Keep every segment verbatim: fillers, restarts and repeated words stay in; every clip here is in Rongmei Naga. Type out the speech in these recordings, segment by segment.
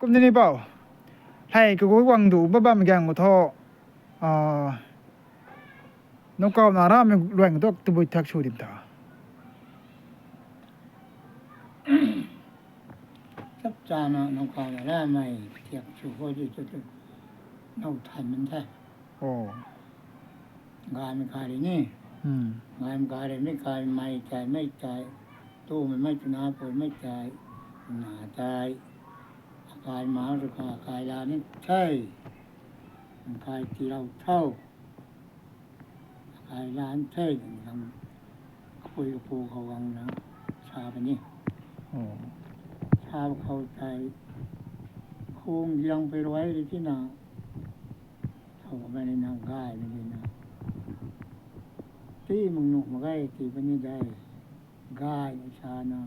Kum dini bau. Hei kagui wang du ba bam gang ko tho. Ah, nung kau na ram luang tu tabui thak sw dim ta. Chap chana nung kau na ram mei thiak sw ho di tu tu. Nau than man the. Oh. Gay mei kai ri ni. Hmm. Gay mei kai ri, mei kai, mei kai, mei kai. Tu mei mei tu na pui mei kai. Na tai. Akai ma tu ka akai la ni the. Akai ti rau thau. Akai la ni the. Nang kapui kapu khou gang na sa pa ni. Oh. Sa khou tai. Khung giang pui ruai ri ti na. Thau ka mei na gay mei na. Ti mung nu ma gay ti pa ni dai. Gay sa na.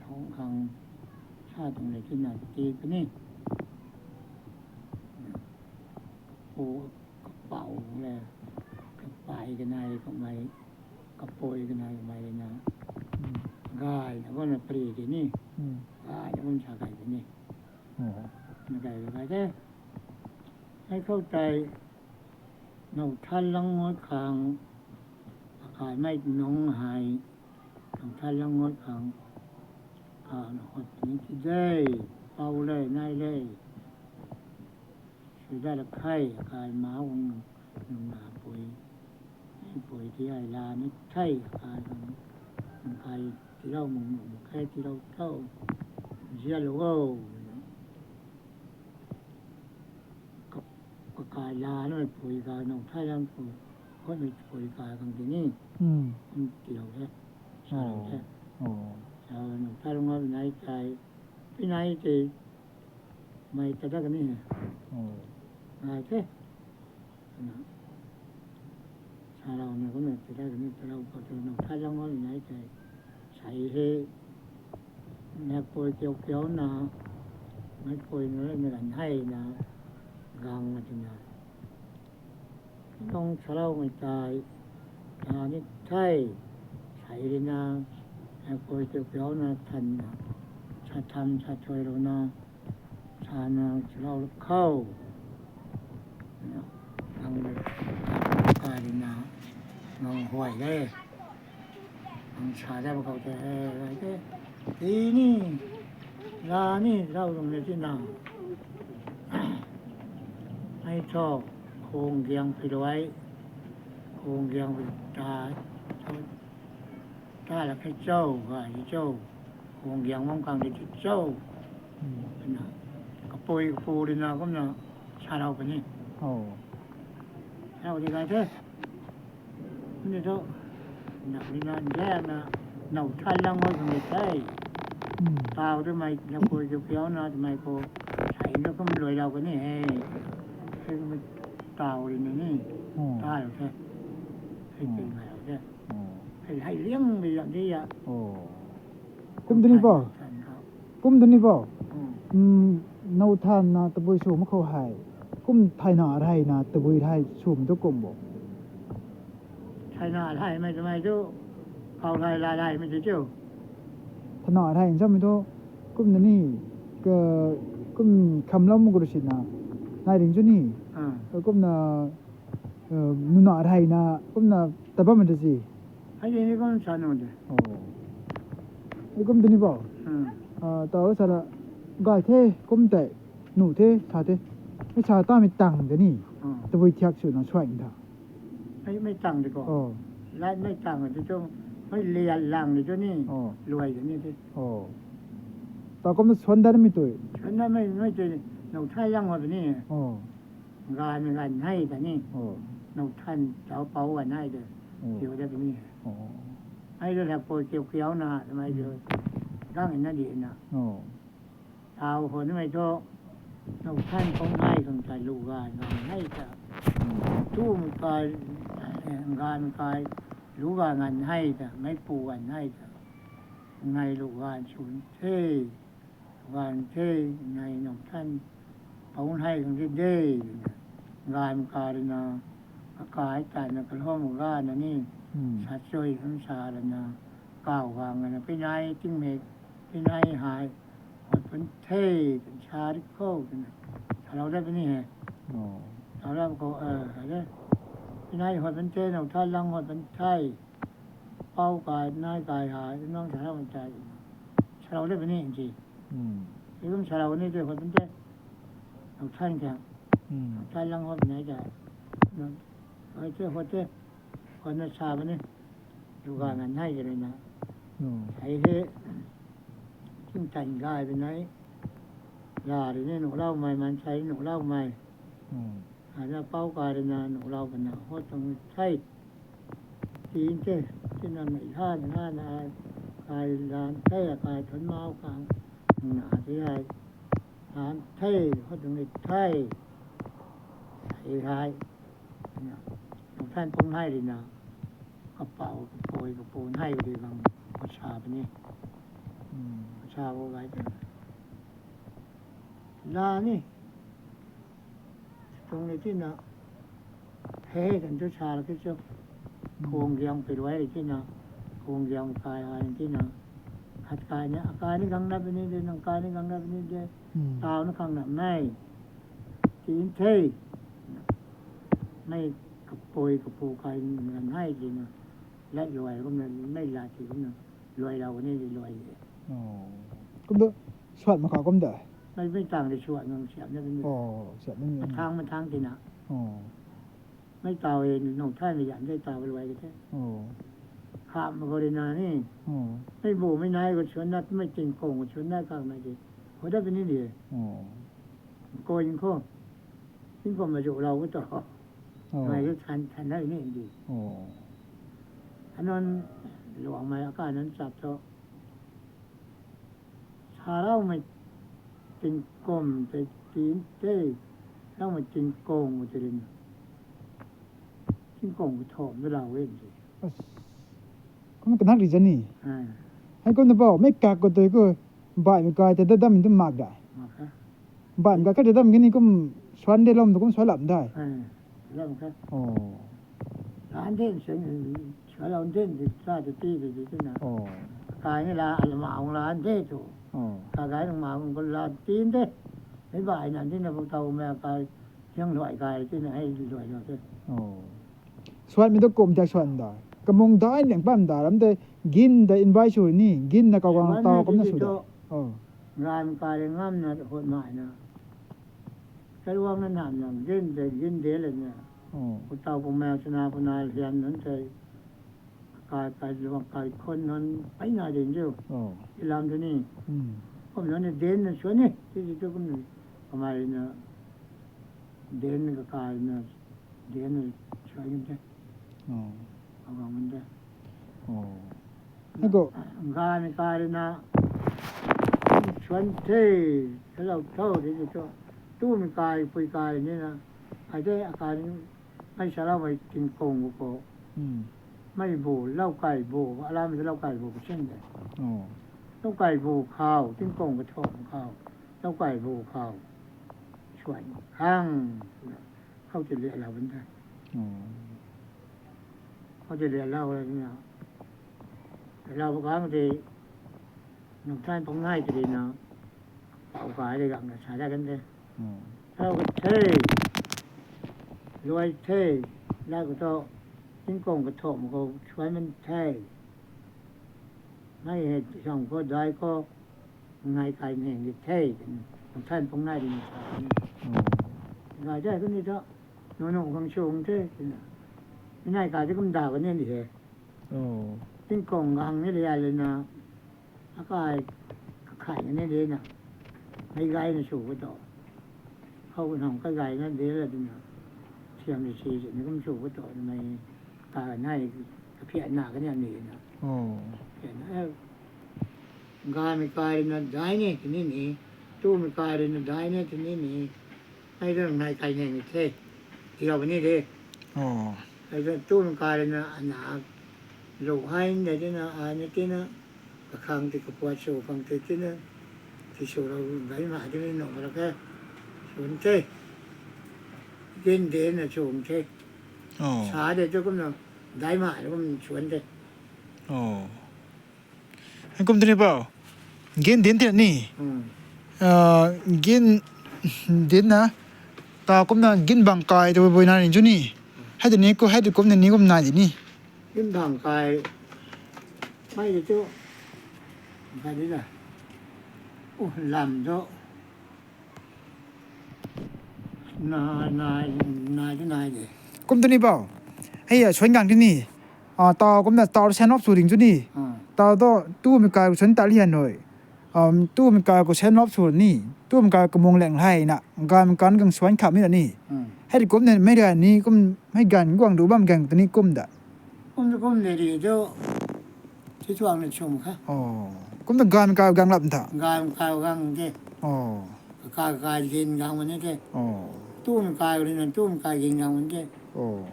Thau khang sa tuang le ti na ti pa ni. Kapu kapau le. Kapai kanei kamei. Kapui kanei kamei le na. Hmm. Gay na kum na pri ti ni. Hmm. Gay na kum sa kai ti ni. Oh. Na kai kai te. Hei khou tai, nau than lang ngot khang, akai mei nung hei, nau than lang ngot khang, ka na hot ni ti de, pau le, nai le. Sui da la khai, akai ma wang nung na pui. Pui ti ai la ni thei, akai nung, nung kai ti rau mung, mung kai ti rau thau. Zia lo o. Ka, ka kai la na pui ka nung thai lang pui. Khou ni pui ka kang ti ni. Hmm. Kum ti rau the. Sa rau the. Oh. Sa nung thai lang nai kai. Pi nai ti. Mei ta da ka ni. Oh. Ngai the. Na. Sa rau na kum na ti da ka ni, ta rau pa tu nung thai lang nai kai. Sai he. Nek pui kiu kiu na, mek pui na le na gan hei na, gang na ti na. Nung sa rau mei tai, ta ni thei, sai ri na, nek pui kiu kiu na than na, sa tham sa thui rau na, sa na sa rau la khou. Nang le, ka ri na, nang huay le. Ang sa da ba khou te, eh, rai te. Ti ni, la ni, rau rung le ti na. Ai tho, khung giang pui ruai, khung giang pui ta, ta la khe chou, ga ni chou, khung giang mong kang ni ti chou. Hmm. Na, kapui kapu ri na kum na, sa rau pa ni. Oh. Sa rau ti gai the. Ni tu, na ni na, nja na, nau than lang ngot kang ni the. Hmm. Tau tu mei, na pui kiu kiu na, tu mei khou, sai na kum luai rau ka ni he. Hei kum tau ri na ni, hmm, ta rau the. Hei, hmm, ti ngai rau the. Oh. Hei, hei liang mei ya di ya. Oh. Kum dini bau? Than khou. Kum dini bau? Hmm. Hmm, nau than na tabui sw mak khou hei. Kum thai na rhai na tabui rhai sw mak tu kum bo. Thai na rhai mei tu mei tu. Kau rhai la rhai mei tu tu. Thai na rhai nchamei tu. Kum dini. Ka, kum kham lam mak ru si na. Nai ring chu ni. Ah. Ka kum na, eh, nuna rhai na, kum na tabam mei tu si. Hei ni kum sa nu de. Oh. Ni kum dini bau? Hmm. Ah, tau sa la, gay the, kum tei, nu the, sa the. Mei sa ta mei tang de ni. Hmm. Tabui thiak sw na suai tha. Mei, mei tang de ko. Oh. Lai mei tang de tu, mei lia lang de tu ni. Oh. Luai de ni de. Oh. Tau kum na suan da mei tui. Suan da mei, mei tui, nau thai lang wa de ni. Oh. Gay mei gan hei ta ni. Oh. Nau than tau pau gan hei de. Oh. Kiu de ni. Oh. Ai de la pui kiu kiu na, mei de. Hmm. Gang na di na. Oh. Tau ho ni mei tu. Nau than pau nai kang tai lu gan gan hei ta. Hmm. Tu mei kai, eh, gan kai, lu gan gan hei ta, mei pu gan hei ta. Ngai lu gan sun the. Gan the, nai nau than, pau hei kang de de, gan ka ri na, akai ta na kalhom ga na ni, hmm, sa chui kang sa la na, kau gang na, pi nai ting mei, pi nai hei, hot pun Hey, sa ri khou twna salou dat puni he. Oh. Salou dat khou, eh, hei de. Pinai hoi pan the, nau tha lang hoi pan the. Pau kai, nai kai ha, nang sa ram tai. Salou dat puni nji. Hmm. Ikum salou ni de hoi pan the. Nau than kha. Hmm. Nau tha lang hoi pan nai ta. Nang, hoi the, hoi the. Hoi na sa puni. Duga ngan nai kare na. Hmm. Hei he. King tan gai pinai. La ri ni nuh lau mai, man sai nuh lau mai. Hmm. Ana pau kai rui na nuh lau kana hot tuang the. Tin the, tina mei ha na na kai lan the, kai thun mau kang na ti hai. Lan the, hot tuang the. Hai hai. Na, nang than pung hai rui na. Kapau, kapui, kapu hai rui bang, kasa puni. Hmm. Kasa bo gai te. La ni. Tuang ni tina. He, kan tu sa la ki chu. Khung giang pi ruai ri tina. Khung giang kai hai tina. Hat kai ni, akai ni gang na puni de, nang kai ni gang na puni de. Hmm. Tau na khang na mei. Tin the. Mei kapui kapu kai ngan hai tina. Lat luai kum na, mei lat ti kum na. Luai lau ni di luai de. Oh. Kum tu, suat ma kha kum da? Mei, mei tang di suat nang siam na puni. Oh, siam na puni. Mathang, mathang tina. Oh. Mei tau e, nung thai mei yam de tau luai ke the. Oh. Kham ma khou rui na ni. Oh. Mei bu mei nai khou chuan na, mei tingkung khou chuan na khang na di. Khou dat puni di. Oh. Koi khou. Tingkung ma zu lau khou to. Oh. Mei de than, than na ni di. Oh. Anon luang mei akai nan chap to. Sa lau mei tingkum te tin te, lau mei tingkung te rin. Tingkung khou thom de lau e di. As. Kum kanak ri zani. Ah. Hei kum na bau, mei kak khou tei khou, bai mei kai te da dam tu mak dai. Mak kha. Bai mei kai kha da dam kini kum suan de lom tu kum suan lam dai. Ah, lam kha. Oh. Lan den seng, suan lau den di sa de ti di di na. Oh. Kai ni la, ala ma ong lan de tu. Oh. Ka gai nang ma ong ko lan tin de. Mei bai nan di na bu tau mei kai, siang luai kai ti na hei luai lau te. Oh. Suan mi tu kum tak suan da. Kamung dai nang pam da ram de gin da invite sw ni, gin na kawang tau kum na sw da. Oh. Ram kai ngam na hot mai na. Kai wang na nam na gin de, gin de le na. Oh. Ku tau ku mei suna ku na hian nun te. Kai, kai luang kai khon nun pai na din ju. Oh. Ilam tu ni. Hmm. Kum nun ni den na suan ni. Ti ti tu kum ni. Kamei na den ka kai na. Den na suan ni te. Oh. Awang ngan de. Oh. Hei ko. Ngai mei kai rui na. Chuan the, hello tho, de de tho. Tu mei kai, pui kai ni na. Ai de, akai ni, mei sa lau mei tingkung khou. Hmm. Mei bu, lau kai bu, alam de lau kai bu, sing de. Oh. Lau kai bu khou, tingkung khou thom khou. Lau kai bu khou. Chuan hang. Khou ti liak lau bun the. Oh. Khou ti liak lau le na. Lau bu kang ti, nang than pung nai ti na. Pau kai de gang na sa da kan the. Oh. Lau ka the. Luai the. Lau ka to. Tingkung khou thom khou, chuan man the. Mei hei siang khou dai khou. Ngai kai neng di the, nang than pung nai di na sa ni. Oh. Ngai de kuni tho, nung nung khang sung the, tina. Ngai kai de kum da kani di he. Oh. Tingkung gang ni le ya le na, akai kakhai ni de na. Mei gai na sw khou to. Khou nang kai gai na de la di na. Siam di si si ni kum sw khou to, mei kai nai, kaphian na kani ni na. Oh. Phian na, eh, Ngai mei kai rui na dai ne tini ni, tu mei kai rui na dai ne tini ni, ai rui ngai kai ne ni the, ti rau ni de. Oh. Ai rui tu mei kai rui na ana, lu hai de tina, ai ni tina, kakhang ti kapuat sw khang ti tina, ti sw rau dai ma tini nung rau ke, sw the. Gen de na sw the. Oh. Sa de tu kum na, dai ma kum sw the. Oh. Hei kum tini pau. Gen din tina ni. Hmm. Ah, gin, dinna, ta kumna gin bang kai tu bui na ni chu ni. Hei de ni ku, hei de kumna ni kum nai de ni. Gin bang kai, mai de chu, kai de na. U, lam tu. Nai, nai, nai tu nai de. Kum tu ni bau. Hei ya, suan gang tu ni. Ah, ta kumna ta sen op su ding chu ni. Ah. Ta tu, tu mi kai ku suan ta lian noi. Um, tu mi kai ku sen op su ni. Tu mi kai ku mung leng hai na. Gan kan gang suan kha mi na ni. Hmm. Hei de kum ne, mei ra ni, kum, mei gan guang du bam gang tu ni kum da. Kum tu kum de di tu. Ti tuang na chum kha. Oh. Kum tu gan kai gang lap ta. Gan kai gang de. Oh. Kai kai gin gang ma ni de. Oh. Tu mi kai ri na, tu mi kai gin gang ma ni de. Oh.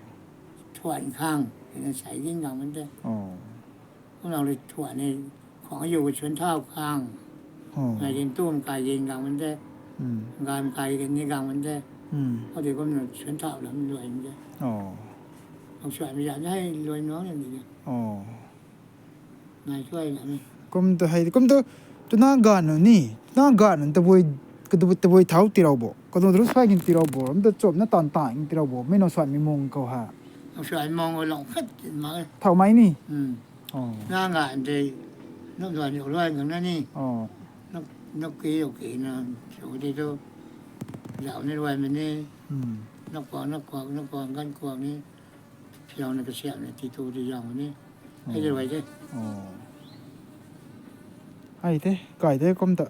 Thuan khang, na sai gin gang ma ni de. Oh. Kum na ri thuan ni, khwang yu ku chun thau khang. Oh. Ngai gin tu mi kai gin gang ma ni de. Hmm. Gan kai gin ni gang ma ni de. Hmm. Hou de kum na chun thau lam luai ni de. Oh. Ang suai mi ya ni hei luai nuang ni de. Oh. Nai suai na ni. Kum tu hei, kum tu, tu na gan nu ni, tu na gan nu tabui, tabui, tabui thau ti rau bo. Kanu tu suai gin ti rau bo, ram tu chop na tan tan gin ti rau bo, mei na suai mi mung kau ha. Ang suai mung o long khat ma e. Thau mai ni? Hmm. Oh. Na nga de, nok duan ni luai gang na ni. Oh. Nok, nok ki, ok na, so de tu, zau ni luai mi ni. Hmm. Nok kuang, nok kuang, nok kuang, gan kuang ni. Phiau na kasiam ni, ti tu di yang ni. Hei de luai de. Oh. Hei de, kai de kum ta.